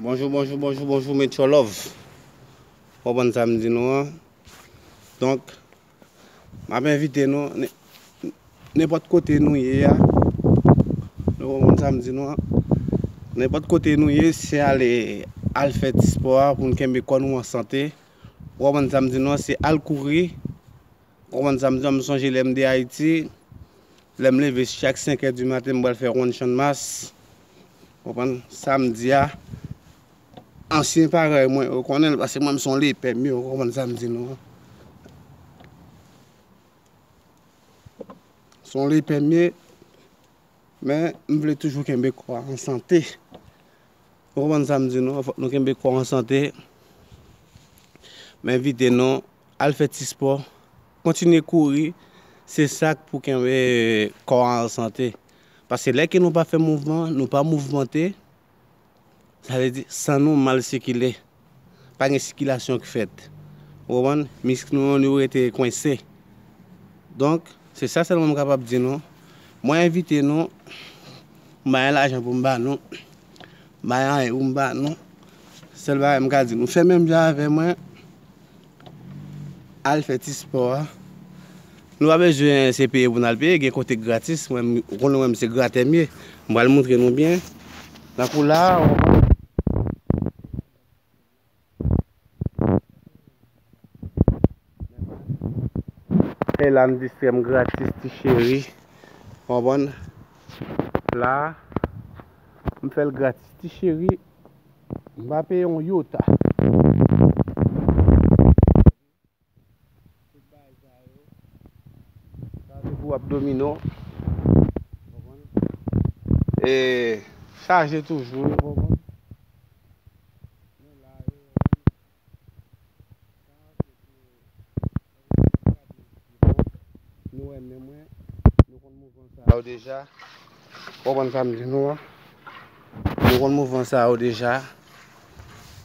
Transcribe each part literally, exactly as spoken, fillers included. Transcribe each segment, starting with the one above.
Bonjou, bonjou, bonjou, bonjou, Metro Love. Ou konprann sa m di nou an? Donk, m ap envite nou, ne-, nenpòt kote nou ye a, nou konprann sa m di nou an? Nenpòt kote nou ye, se ale, al fè ti spò a pou n kenbe kò nou an sante. Ou konprann sa m di nou an? Se al kouri. Ou konprann sa m di w? M sonje lè m te Ayiti, lè m leve chak senk è di maten, m pral fè wonn Channmas. Ou konprann sa m di a? Ansyen parèy mwen, yo konnen l, paske mwen, m se yon lepè m ye, ou konprann sa m di nou an? Se yon lepè m ye, men m vle toujou kenbe kò a an sante. Ou konprann sa m di nou an? Fòk nou kenbe kò an sante. M envite nou al fè ti spò, kontinye kouri, se sa k pou kenbe kò a an sante. Paske lè ke nou pa fè mouvman, nou pa mouvmante, sa vle di san nou mal sikile. Pa gen sikilasyon k fèt. Ou konprann? Misk nou yo, nou rete kwense. Donk, se sa sèlman m kapab di nou. Mwen envite nou, m pa gen lajan pou m ba nou. M pa gen anyen pou m ba nou. Sèl bagay m ka di nou, fè menm jan avè mwen, al fè ti spò a. Nou pa bezwen se peye pou n al peye, gen kote gratis. Mwen, ou konnen mwen, se gratè m ye. M pral montre nou byen. Tankou la, e la, m distrè m gratis, ti cheri. Konprann? La, m fè l gratis, ti cheri. M pa peye yon yota. Tout bagay sa yo. Sa se pou abdomino. Konprann? E chaje toujou, konprann? Men la, yo, konprann? Sa se pou, nou wè men mwen, nou konn mouvman sa yo deja. Konprann sa m di nou an? Nou konn mouvman sa yo deja.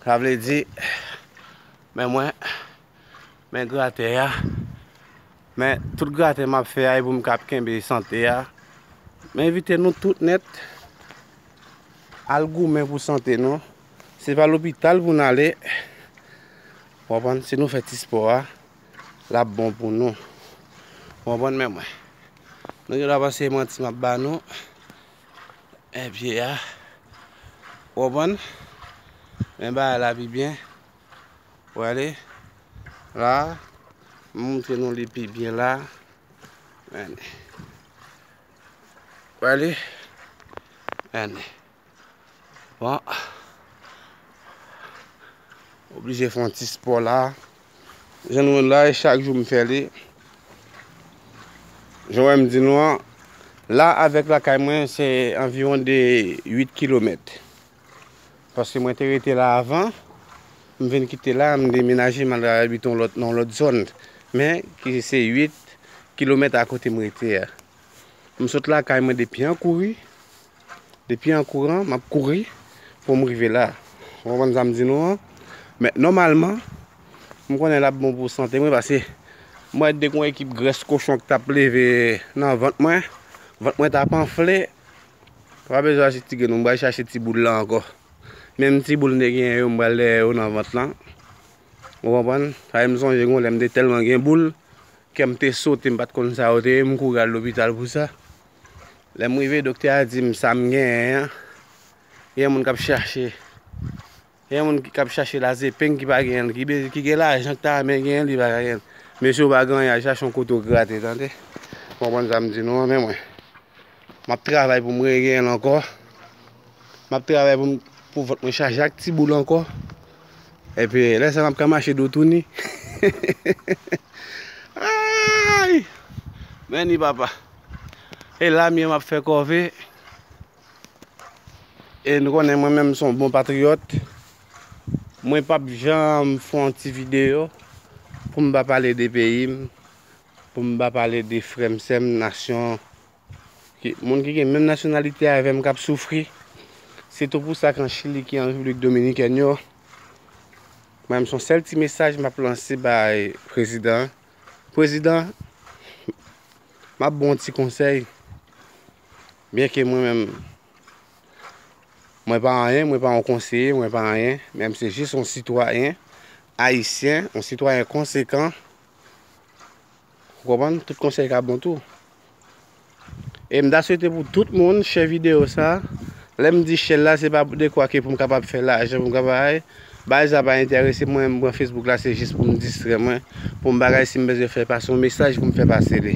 Sa vle di, men mwen, men gratè a. Men tout gratè m ap fè a, e pou m kab kenbe sante a. M envite nou tout nèt al goumen pou sante nou. Se pa lopital pou n ale. Ou konprann? Si nou fè ti spò a, l ap bon pou nou. Ou konprann? Men mwen. Nou gen dwa panse manti m ap ba nou. E pye a. Ou konprann? Men bagay la pi byen. Ou ale. La. M montre nou li pi byen la. Men. Ou ale. Men. Bon. Oblije fè yon ti spò la. Jan nou wè la, e chak jou m fè li. Jan w wè m di nou an, la avèk lakay mwen, se anviwon de uit kilomèt. Paske mwen te rete la avan, m vin kite la, m demenaje, m al abite yon lòt, nan yon lòt zòn. Men, ki se uit kilomèt a kote m rete a. M sot lakay mwen depi an kouri. Depi an kouran, m ap kouri pou m rive la. Ou konprann sa m di nou an? Men nòmalman, m konnen l ap bon pou sante mwen, paske m wè de gon ekip grès kochon k t ap leve nan vant mwen. Vant mwen t ap anfle. Pa bezwen achte ti grenn, m pral chache ti boul la ankò. Menm ti boul m te genyen yo, m pral dèyè yo nan vant lan. Ou konprann? Sa fè m sonje gon lè m te tèlman gen boul, kè m te sote, m pa t konn sa yo te ye, m kouri al lopital pou sa. Lè m rive, doktè a di m sa m genyen an. Gen moun k ap chache. Gen moun ki, k ap chache lazepeng ki pa genyen l, ki be-, ki gen lajan, ki ta renmen genyen l, li pa ka genyen l. Mesye, ou pa gen anyen, al chache yon kote w grate, tande. Ou konprann sa m di nou an, men mwen. M ap travay pou m regenyen l ankò. M ap travay pou m, pou vant mwen chaje ak ti boul ankò. Epi, lè sa m ap ka mache do touni. Ay! Men ni papa. E la m ye, m ap fè kòve. E nou konnen mwen menm m se yon bon patriyòt. Mwen p ap janm fè yon ti videyo pou m pa pale de peyi m, pou m pa pale de frè m, sè m, nasyon, ki, moun ki gen menm nasyonalite avè m k ap soufri. Se tou pou sa k an Chili, ki an Repiblik Dominikèn yo. Mwen menm se yon sèl ti mesaj m ap lanse bay prezidan an. Prezidan, m ap ba w yon ti konsèy. Byenke mwen menm, Mwen pa anyen, mwen pa yon konseye, mwen pa anyen, men m se jis yon sitwayen ayisyen, yon sitwayen konsekan. Ou konprann? Tout konsèy ka bon tou. E m ta swete pou tout moun share videyo sa. Lè m di share la, se pa dekwa ke pou m kapab fè lajan, pou m kapab bay. Bagay sa pa enterese mwen, m pran Facebook la, se jis pou m distrè mwen, pou m bagay si m bezwen fè pase yon mesaj pou m fè pase li.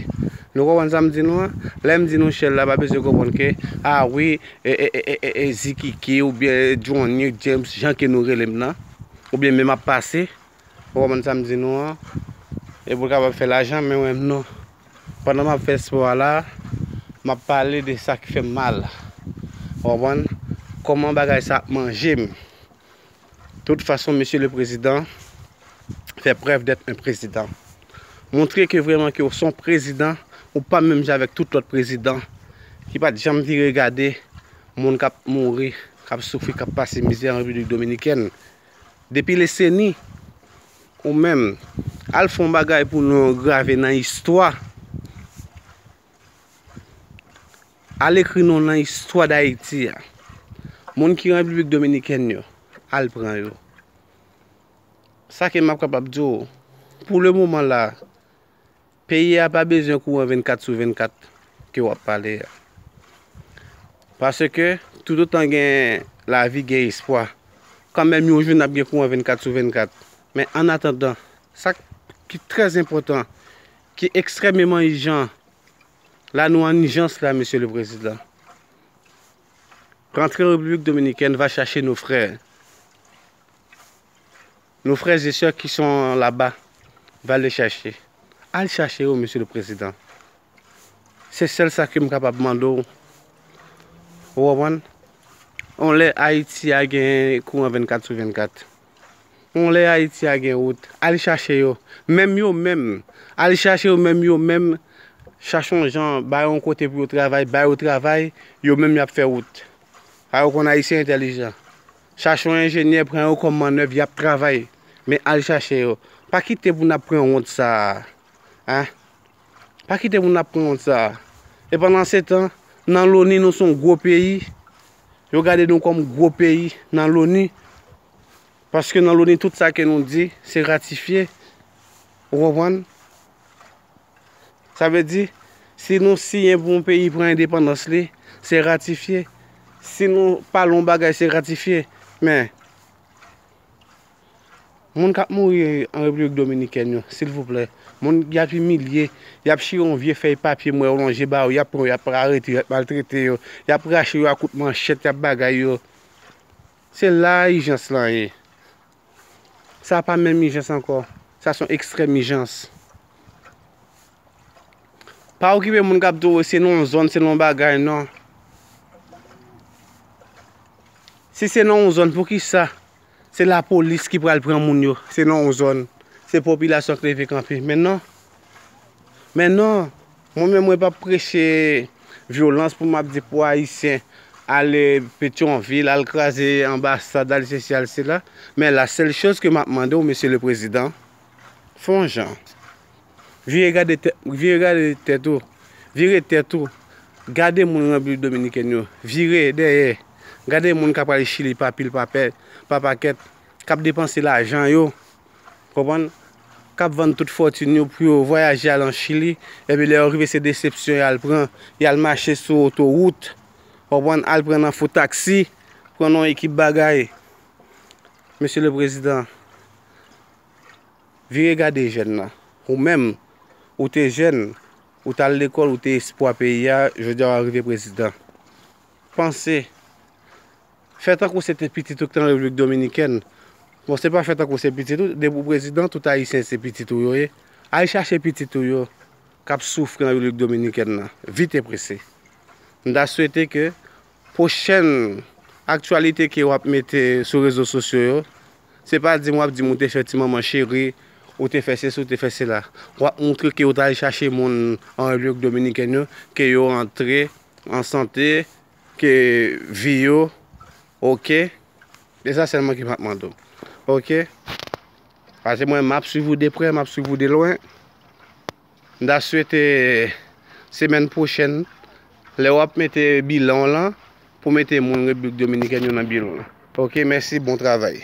Nou konprann sa m di nou an? Lè m di nou share la, pa bezwen konprann ke, a wi, e, e, e, e, e, e, Zikiki oubyen Johnny James, jan ke nou rele m nan, oubyen men m ap pase, ou konprann sa m di nou an? E pou l kapab fè lajan, men mwen non. Pandan m ap fè espò a la, m ap pale de sa ki fè m mal. Ou konprann? Kòman bagay sa ap manje m. Tout fason, Mesye le Prezidan, fè prèv d'être un président. Montre ke vrèman ke w se yon prezidan, ou pa menm jan avèk tout lòt prezidan ki pa t janm vire gade moun k ap mouri, k ap soufri, k ap pase mizè an Repiblik Dominikèn. Depi leseni, ou menm, al fè yon bagay pou nou grave nan istwa. Al ekri non nan istwa Dayiti a. Moun ki Repiblik Dominikèn yo, al pran yo. Sa ke m ap kapab di w, pou le moman la, peyi a pa bezwen kouran vennkat sou vennkat ke w ap pale a. Paske, toutotan gen lavi, gen espwa. Kanmenm, yon jou n ap gen kouran vennkat sou vennkat. Men, an atandan, sa ki trè enpòtan, ki ekstrèmeman ijan, la nou an ijans la, Mesye le Prezidan. Rantre Repiblik Dominikèn, va chache nos frères. Nos frères et sœurs qui sont là-bas, va les chercher. Al chache yo, Mesye le Prezidan. Se sèl sa ke m kapab mande w. Ou konprann? On lè Ayiti a gen kouran vennkat sou vennkat. On lè Ayiti a gen wout. Al chache yo. Menm yo menm. Al chache yo menm yo menm. Chache yon jan, ba yo yon kote pou yo travay, ba yo travay, yo menm y ap fè wout. A yo konn Ayisyen entèlijan. Chache yon enjenyè, pran yo kòm mannèv, y ap travay. Men al chache yo. Pa kite pou n ap pran wont sa a. Hein? Pa kite pou n ap pran wont sa a. E pandan se tan, nan loni, nou se yon gwo peyi. Yo gade nou kòm gwo peyi nan loni. Paske nan loni, tout sa ke nou di, se ratifye. Ou konprann? Sa vle di, si nou siyen pou yon peyi pran endepandans li, se ratifye. Si nou pale yon bagay, se ratifye. Men, moun k ap mouri an Repiblik Dominikèn yo, silvouplè, moun y ap imilye, y ap chire yon vye fèy papye, m wè yo lonje ba yo, y ap pran yo, y ap arete yo, y ap maltrete yo, y ap rache yo a kout manchèt, y ap bagay yo. Se la ijans lan ye. Sa pa menm ijans ankò. Sa se yon ekstrèm ijans. Pa okipe moun k ap di w se nan yon zòn, se nan yon bagay, non. Si se nan yon zòn, poukisa se lapolis ki pral pran moun yo? Se nan yon zòn, se popilasyon k leve kanpe. Men non. Men non, mwen menm mwen p ap preche vyolans pou m ap di pou Ayisyen ale Petyonvil, al kraze anbasad, al sesi, al sela. Men la sèl choz ke m ap mande w, Mesye le Prezidan, fè yon jan. Vire gade tè-, vire gade tèt ou. Vire tèt ou. Gade moun Repiblik Dominikèn yo. Vire dèyè. Gade moun k ap al Chili pa pil, pa pè-, pa pakèt, k ap depanse lajan yo. Konprann? K ap vann tout fòtin yo pou yo vwayaje al an Chili. Epi lè yo rive, se desepsyon y al pran. Y al mache sou otowout. Konprann? Al pran nan fo taksi. Pran nan yon ekip bagay. Mesye le Prezidan, vire gade jèn nan. Ou menm, ou te jèn, ou t al lekòl, ou te espwa peyi a, jodi a w a rive prezidan. Panse. Fè tankou se te pitit ou ki te nan Repiblik Dominikèn. Bon, se pa fè tankou se pitit ou, depi w prezidan, tout Ayisyen se pitit ou yo ye. Al chache pitit ou yo k ap soufri an Repiblik Dominikèn nan, vit e prese. M ta swete ke pwochèn aktyalite ke w ap mete sou rezo sosyo yo, se pa di m w ap di m ou te fè ti manman cheri, ou te fè sesi, ou te fè sela. W ap montre ke w t al chache moun an Repiblik Dominikèn yo, ke yo antre an sante, ke vi yo oke. E sa sèlman ke m ap mande w. Oke? Paske mwen, m ap swiv ou de prè, m ap swiv ou de lwen. M ta swete semèn pwochèn, lè w ap mete bilan w lan, pou mete moun Repiblik Dominikèn yo nan bilan an. Ok, mèsi, bon travay.